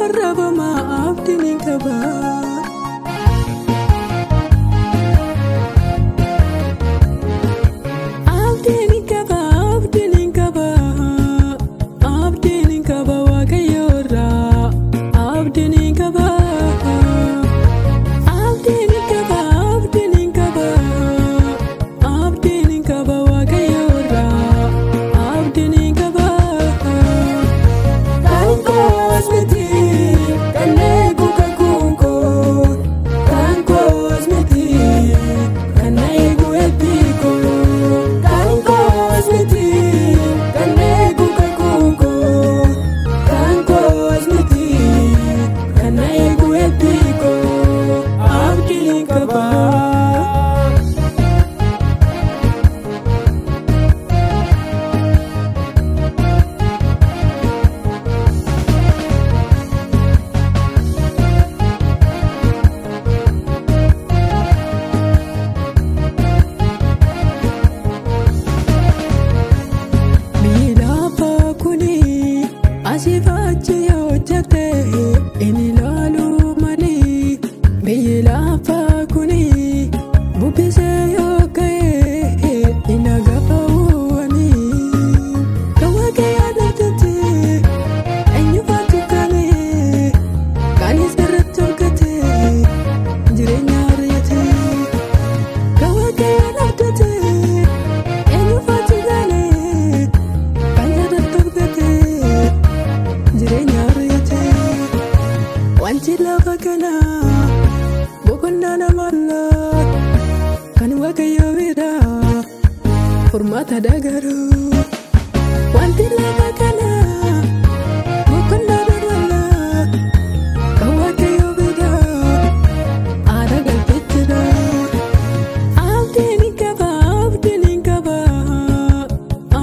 Lafarra abdiin hin qaba. Abdiin hin qaba, abdiin hin qaba, abdiin hin qaba Waaqayyo irraa, abdiin hin qaba. Abdiin hin qaba, abdiin hin qaba, abdiin hin qaba Waaqayyo irraa, abdiin hin qaba. Kan koos miti kan eegu kakuun koo, kan koos miti kan eegu eebbi koo. Kan koos miti kan eegu kakuun koo, kan koos miti kan eegu eebbi koo. Abdiin hin qaba. Biyyi lafaa kuni asiif achi hojjete inni ilaalu malee. Biyyi lafaa kuni bubbisee yoo ka'e hin dhaga'uwani. Kan Waaqayyo abdate eenyufaatu kalee kan isa irratti argate jireenya argate. Kan Waaqayyo abdate eenyufaatu galee kan isa irratti argate jireenya argate. Wanti lafa kana boqonnaa nama laata kan Waaqayyo biraa furmaata garuu. Wanti lafa kana boqonnaa nama laata kan Waaqayyo biraa haara galfettidha. Abdiin hin qaba, abdiin hin qaba,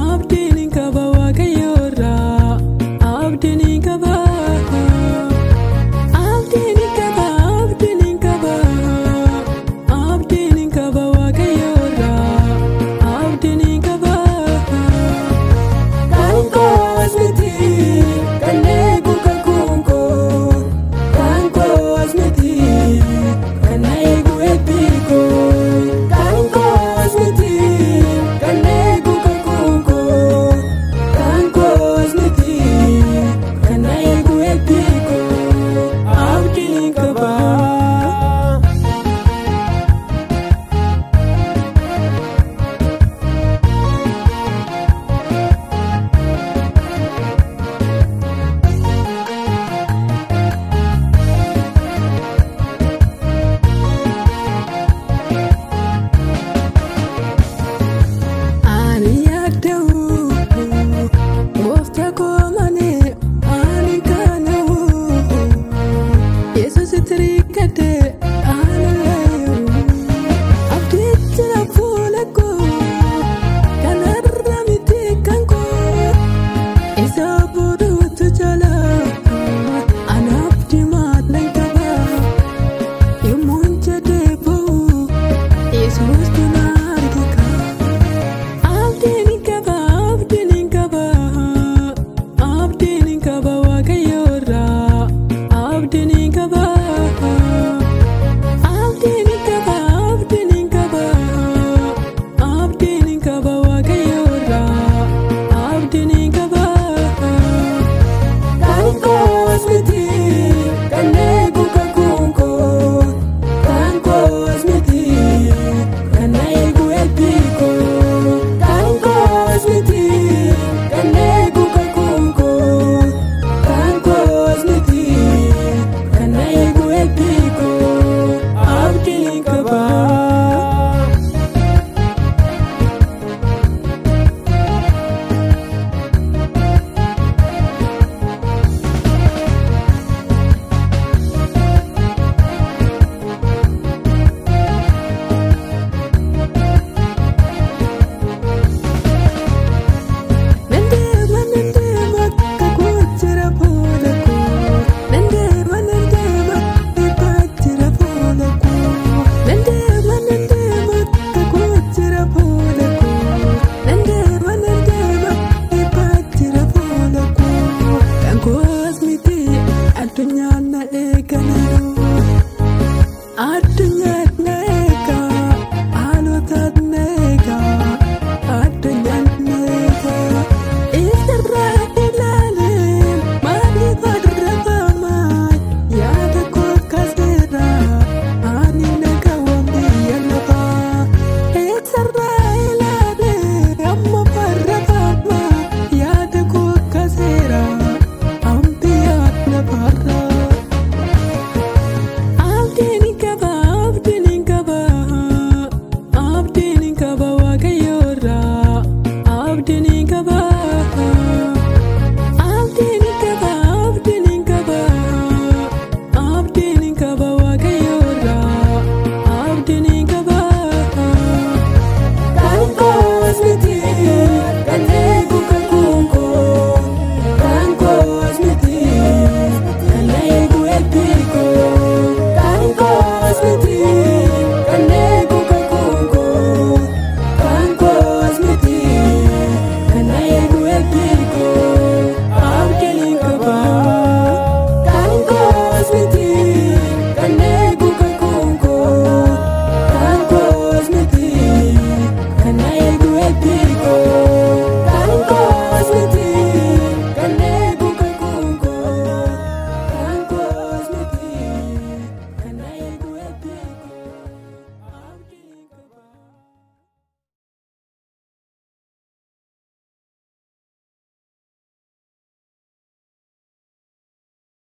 abdiin hin qaba Waaqayyo irraa, abdiin hin qaba. Abdiin hin qaba, abdiin hin qaba, abdiin hin qaba Waaqayyo irraa, abdiin hin qaba. Kan koos Nyaanne.